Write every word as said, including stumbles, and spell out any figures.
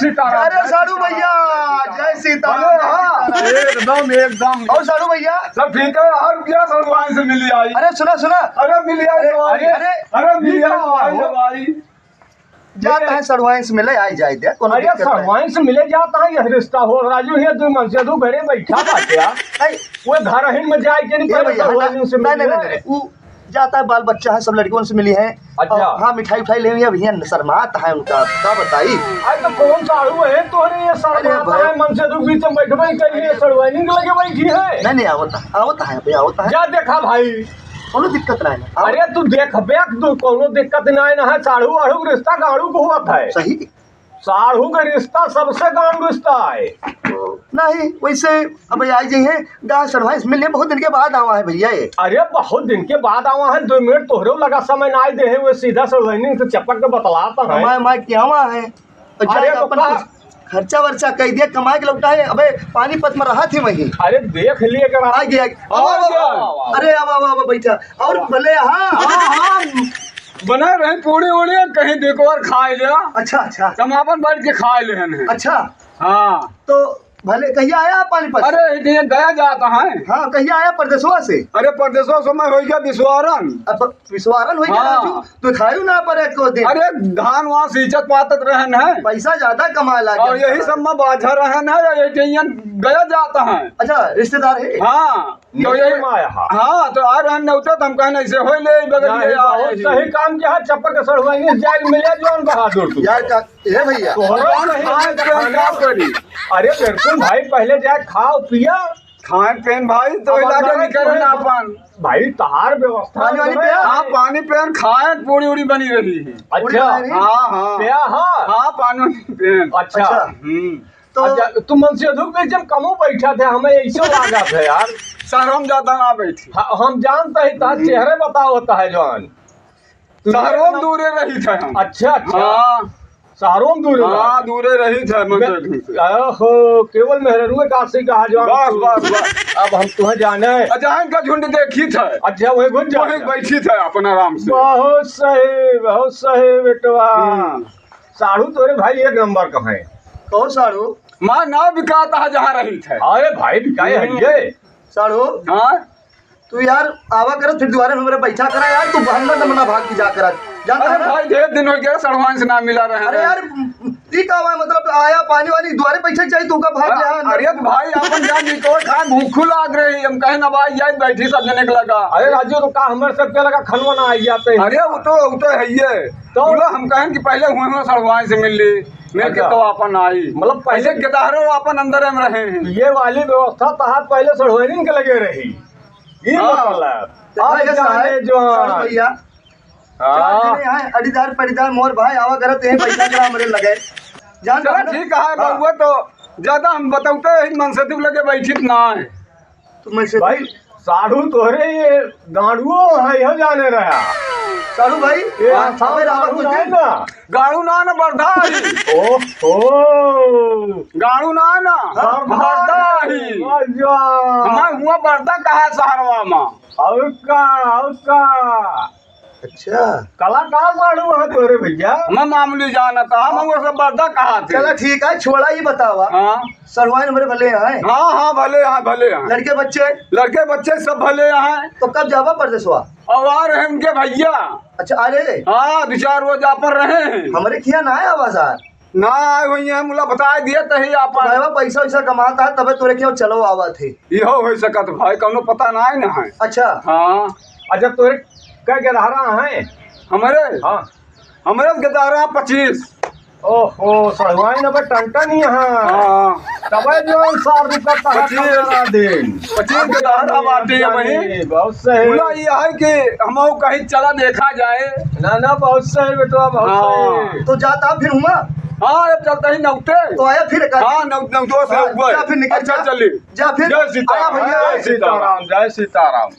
सीताराम, अरे जय साढ़ू सीताराम, भैया, जय सीताराम। अरे हाँ, एकदम, एकदम। और साढ़ू भैया? सब ठीक है, और क्या सड़वाइन से मिली आई? अरे सुना, सुना। अरे मिली आई अरे, तो आई। अरे, अरे मिली आई तो आई, आई। जाता है सड़वाइन से मिले, आई जाए दे, कोनो अरे दिक्कत नहीं। सड़वाइन से मिले जाता है, यह रिश्ता हो राजू, ये दो मंसेधू घरे बैठा बाटे। नहीं। वो घर हिन में जाए के नहीं, ए पहले भैया, सड़वाइन हटा। से नहीं, मिले। नहीं, नहीं, नहीं, वो जाता है, बाल बच्चा है, सब लड़कियों से मिली है। अच्छा। और हाँ, मिठाई उठाई लेनी है, भैया शर्मात है उनका, का बताई? अरे तो कौन साढ़ू है तोहरे, ये अरे शर्मात भाई। है, मंसेधू बीच में बैठबे के लिए सड़वाइन के लगे बैठी है। नहीं, नहीं, आवता है, आवता है, भैया, आवता है। जा देखा भाई। कोनो दिक्कत नहीं है। अरे तू देखबे, तू कोनो दिक्कत नहीं ना है, साढ़ू आढ़ू के रिश्ता गाड़ू को होत है। सही। साढ़ू के रिश्ता सबसे गाड़ू रिश्ता है। नहीं, वैसे अब आई जइहे, गाँव सड़वाइन से मिले, बहुत दिन के बाद आवा है भैया ये। अरे बहुत दिन के बाद आवा है, दो मिनट तोहरे लगा समय ना दे है, वो सीधा सड़वाइन से चपक के बतलाता है। मैं, मैं क्या आवा है? और अरे जाए तो अपन का? कुछ खर्चा वर्चा कह दिया, कमाए के लौटा है। अबे पानीपत में रहा थी वहीं। अरे देख लिए कर आ गया। आओ, आओ, आओ, आओ। अरे आओ, आओ, आओ, बैठा। और भले हाँ। हाँ, हाँ। बना रहे पूड़ी उड़ी, कहीं देखो और खाए ले। अच्छा, अच्छा। हम अपन बैठ के खाए ले हैं। अच्छा। हाँ। तो भले कहिया आया पानीपत? अरे, ये गया जाता है। हाँ, कहिया आया परदेसवा से? अरे, परदेसवा से मैं हो गया बिसवारन। अब विश्वारन होई गया हाँ। राजू, तो खायू ना पड़े एको दिन। अरे, धान वहाँ सींचत पातत रहन है। पैसा ज्यादा कमाए लागे और हम यही सब। सब में बाझा रहन है, या ये जइयन गया जाता है। अच्छा, रिश्तेदार है? हाँ, तो निकल यही में आया है। हाँ, तो आ रहन न उतर, तो हम कहन ऐसे होई ले, बगल नहीं, ये आ बहुत रही। सही काम किया, चप्पक के सड़वाइने जाए मिले जौन बहादुर तू। यार का, ए भैया। तोहरा कौन नहीं खाए है, के खाना। क्या करी? अरे बिल्कुल भाई, पहले जाए खाओ पिया। खाए पेन भाई, तो अब इलाके हमारे निकल ना तो अपन। भाई, तहार व्यवस्था पानी वानी जो है। पिया? हाँ, पानी पेन खाए, पूड़ी उड़ी बनी रही है। अच्छा। पूड़ी बनी रही? हाँ, हाँ। पिया, हाँ। हाँ, पानी वानी पेन। अच्छा। अच्छा। हम्म। तो अच्छा, तू मनसेधू के बीच में कमो बैठा थे, हमें ऐसे लागत है यार। सर, हम ज्यादा ना बैठी। हाँ, हम जानता ही, तहार हम्म। चेहरे बतावता है जौन। तू शहरों में दूरे रही थे हम। अच्छा, अच्छा। हाँ। शहरों में दूरे हाँ, रहा। दूरे रही थे मैं, मंदिर से। ओहो, केवल मेहररुए काशी कहा जो बस, बस, बस। अब हम तुम्हें जाने। अजहन का झुंड देखी थे। अच्छा, वही घुस जा। वही बैठी थे अपन आराम से। बहुत सही, बहुत सही बेटवा। हम्म। साढ़ू तोरे भाई एक नंबर का है। कहो साढ़ू। माँ ना बिकाता है जहाँ रही थे। अरे भाई बिकाए है हम्म। ये। साढ़ू। हाँ। तू यार आवा करत, फिर दुआरे में मेरे बैठा करा यार, तू बहन ना मना भाग के जा करत। जानता अरे है ना? भाई, ढेर दिन हो गया, सड़वाइन से ना मिला रहे अरे हैं। यार, ई का हुआ, मतलब, आया पानी वानी दुआरे बैठे चाहिए, तू का भाग अरे, ले आया अंदर? अरे तो भाई, अपन जा निकल खा, भूख लाग रही, हम कहे ना भाई, यार बैठी सब जने के लगा। अरे राजू, तो का हमारे सबके लगा खनवा ना आई जाते हैं? अरे वो तो, वो तो है ही है। तो? बोला, हम कहें कि पहले हुए हुए सड़वाइन से मिल ली, मिल के अच्छा। तो अपन आई। मतलब पहले पहले गेदहरो अपन अंदर में रहे हैं। ये वाली व्यवस्था तहार पहले सड़वाइन के लगे रही। ई हाँ। मतलब, देखा अब ये जाने साहब, जो साढ़ू भैया, हाँ। चार जने हैं, अड़ीदार पड़ीदार, मोर भाई आवा करत हैं, पैसा करा हमरे लगे। जान चलो रहे ना? ठीक है, हाँ। बउआ तो ज्यादा हम बतौते ही मनसेधू लगे बैठित ना है। तो मनसेधू भाई, साढ़ू तोहरे ये गाड़ुओ है, यह जाने रहा। साढ़ू भाई, ये हाँ, आसाम हमें रावत गाड़ू कुछ नहीं दिन ना। गाड़ू ना, ना बरदा ही। ओहो। गाड़ू ना, ना। हाँ, बरदा ही। वाह, वाह। हमार हुआ बरदा कहा शहरवा में। और का, और का? अच्छा। कलाकार बाड़ू है तोरे भैया। हम मामूली जानत, हम वो सब बरदा कहा थे। चला ठीक है, छोड़ा ही बतावा। हाँ। सड़वाइन हमरे भले हैं। हाँ, हाँ, भले हैं, भले हैं। लड़के बच्चे? लड़के बच्चे सब भले हैं। तो कब जावा परदेसवा? अब आ रहे उनके भैया। अच्छा, आ रहे? हाँ, दो चार रोज यहाँ पर रहे हैं। हमरे खिया ना आया बाजार। ना आए हुई हैं, मुला बताए दिए तही आपन। भाईवा पैसा वैसा कमाता है, तबे तोरे क्यों चलो आवत है। इहो हो सकत भाई, कौनो पता ना है ना है। अच्छा। हाँ। अच्छा, तोरे कै गेदहरा हैं? हमरे? हाँ। हमरे गेदहरा पच्चीस। ओहो, सड़वाइन अबे टंटन ही है। हाँ। तबे जो सार रुपया तहा पच्चीस। कमा दिन। पच्चीस गेदहरा बाटे हैं भाई। बहुत सही। मुला ये है कि हम कहीं चला देखा जाए। ना, ना, बहुत सही बेटवा, बहुत हाँ। सही। तो जाता फिर हुआ? हाँ, अब चलता ही नौते। तो आया फिर एक आदमी। हाँ, नौ-, नौतो से हाँ, ऊपर। जा फिर निकल अच्छा, जा। चलिए। जा फिर। जय सीताराम, आया भैया। जय सीताराम, जय सीताराम।